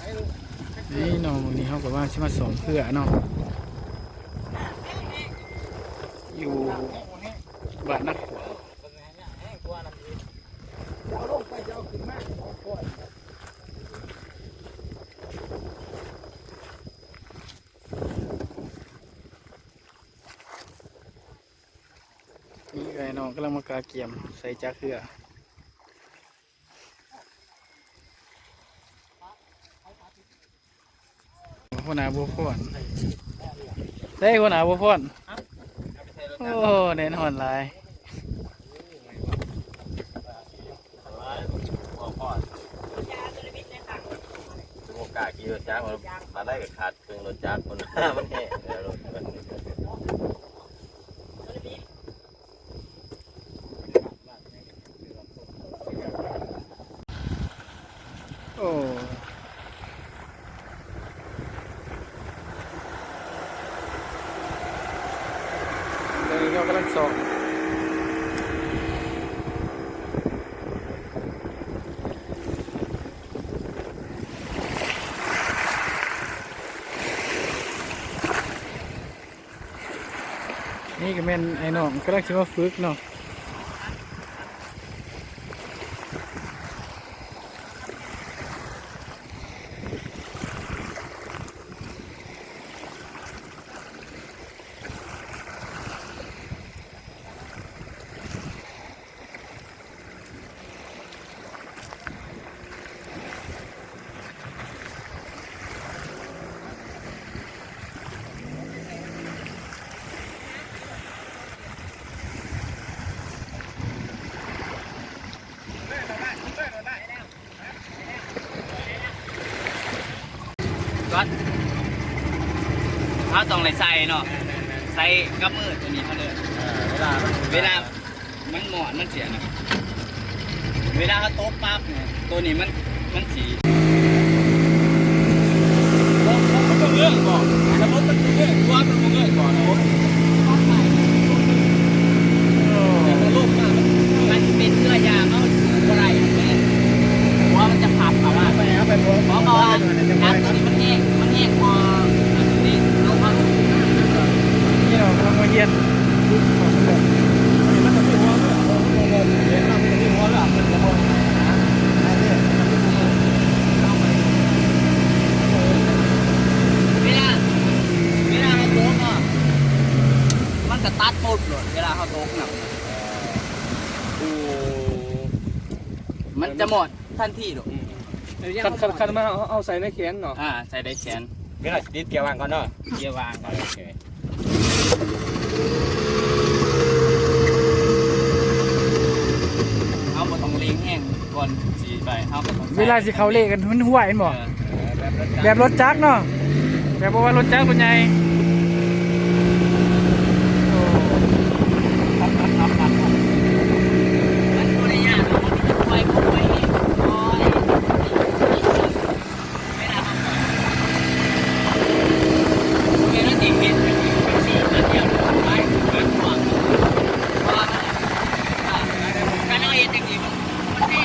ນີ້ເນາະ ມື້ນີ້ເຮົາກໍວ່າຊິມາສ້ອມເຮືອເນາະ ຢູ່ບ້ານນາຂວາງ. ນີ້ໄອ້ນ້ອງກຳລັງມາກະກຽມໃສ່ຈັກເຮືອ. ຫົວໜ້າບົວພອນ ເດ້ ຫົວໜ້າບົວພອນ. ໂອ້ ແດດຮ້ອນຫຼາຍ. ບໍ່ກ້າຂີ່ລົດຈັກ ມາໄດ້ກໍຂາດເຄື່ອງລົດຈັກ ມັນແຫ້ງແລ້ວ. ໂອ້ ຕອນນີ້ເຮົາກຳລັງຊອກ ນີ້ກໍແມ່ນໄອ້ນ້ອງກຳລັງຊິມາຝຶກເນາະ. ກ່ອນ ເຮົາຕ້ອງໄດ້ໃສ່ເນາະ ໃສ່ກັບມືຕົວນີ້ເຮົາເລີຍ ເວລາມັນ ເວລາມັນມ້ອນ ມັນຊິອັນນັ້ນ ເວລາເຮົາຕົກປັບນີ້ ຕົວນີ້ມັນ ມັນຊິ ລົດ ລົດມັນບໍ່ເງີຍບໍ່ ຖ້າລົດມັນບໍ່ເງີຍ ຕົວມັນບໍ່ເງີຍບໍ່ ລົດ ເອີ ແຕ່ວ່າລົດມັນ ມັນຊິເປັນເຮືອຍາງ ເຮົາ ບໍ່ໄດ້ ຫົວມັນຈະພັບ ເອົາວ່າ ເອົາໄປ ເອົາໄປ ເພາະວ່າ ອັນນີ້ມັນແຮງ ມັນແຮງກວ່າອັນນີ້ ລົງມາ ນີ້ເນາະ ກຳລັງມາຮຽນ ເວລາ ເວລາເຮົາຕົກເນາະ ມັນກະຕັດປຸບໂລດ ເວລາເຮົາຕົກນຳ ໂອ້ ມັນຈະໝົດ ທັນທີໂລດ ອືມ ຄັນ ຄັນ ຄັນມາເຮົາ ເຮົາໃສ່ໃນແຂນເນາະ ອ່າ ໃສ່ໃນແຂນ ເວລາຊິຕິດເກຍວາງກ່ອນເນາະ ເກຍວາງກ່ອນ ໂອເຄ ເຮົາບໍ່ຕ້ອງເລັ່ງແຮງ ກ່ອນຊິໄປ ເຮົາກໍຕ້ອງໃສ່ ເວລາຊິເຂົ້າເລກ ມັນຫ້ວຍແມ່ນບໍ່? ເອີ ແບບລົດຈັກເນາະ ແບບວ່າລົດຈັກລົດໃຫຍ່ ໂອ້ ມັນບໍ່ໄດ້ຍາກດອກ ມັນມີແຕ່ຄ່ອຍໆ ຄ່ອຍໆ ເວລາເຮົາປ່ອຍ ບໍ່ແມ່ນວ່າຊິເຮັດຈັ່ງຊີ້ ຈັ່ງຊີ້ ອັນດຽວໄປ ມັນຂວາງ ເພາະວ່າມັນ ອ່າ ການເຮົາເຮັດຈັ່ງຊີ້ ມັນ ມັນດີ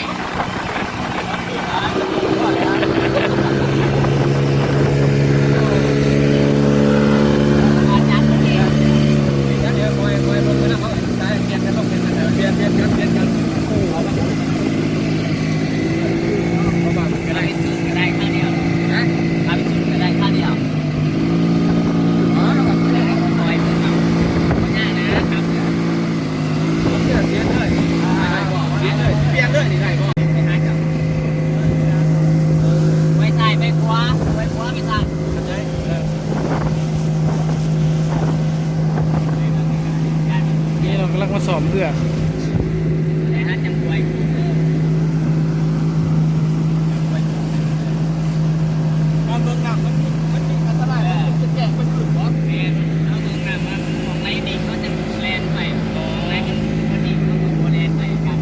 ໄປຊ້າຍ ໄປຂວາ ໄປຂວາ ໄປຊ້າຍ. ນີ້ເຮົາກຳລັງມາສ້ອມເຮືອ ຕອນເບິ່ງນ້ຳມັນ ມັນມີອັນຕະລາຍ ເອີ ມັນຈະແຈກໄປພື້ນບໍ່? ແມ່ນ ເຮົາເບິ່ງນ້ຳມັນ ໝ່ອງໃດດິບເຮົາຈັ່ງແລ່ນໄປ ໝ່ອງໃດມັນບໍ່ດິບເຮົາກໍບໍ່ແລ່ນໄປກັບ.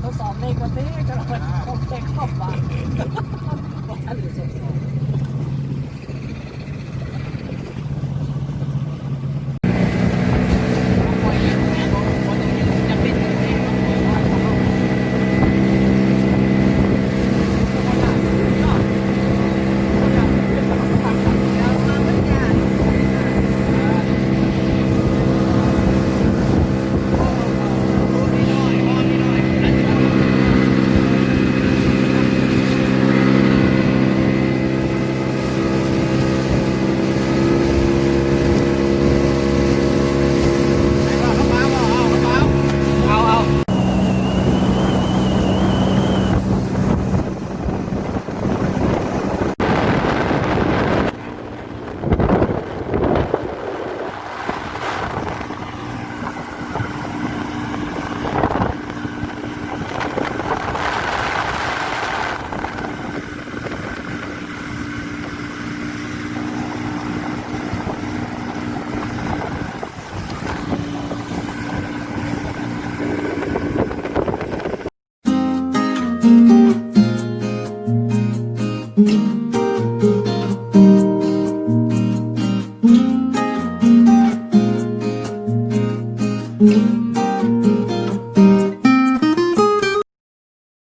ທົດສອບເລກກ່ອນຕິ ຈະເປີດເພງເຂົ້າປາກ ບໍ່ທັນໄດ້ທົດສອບ.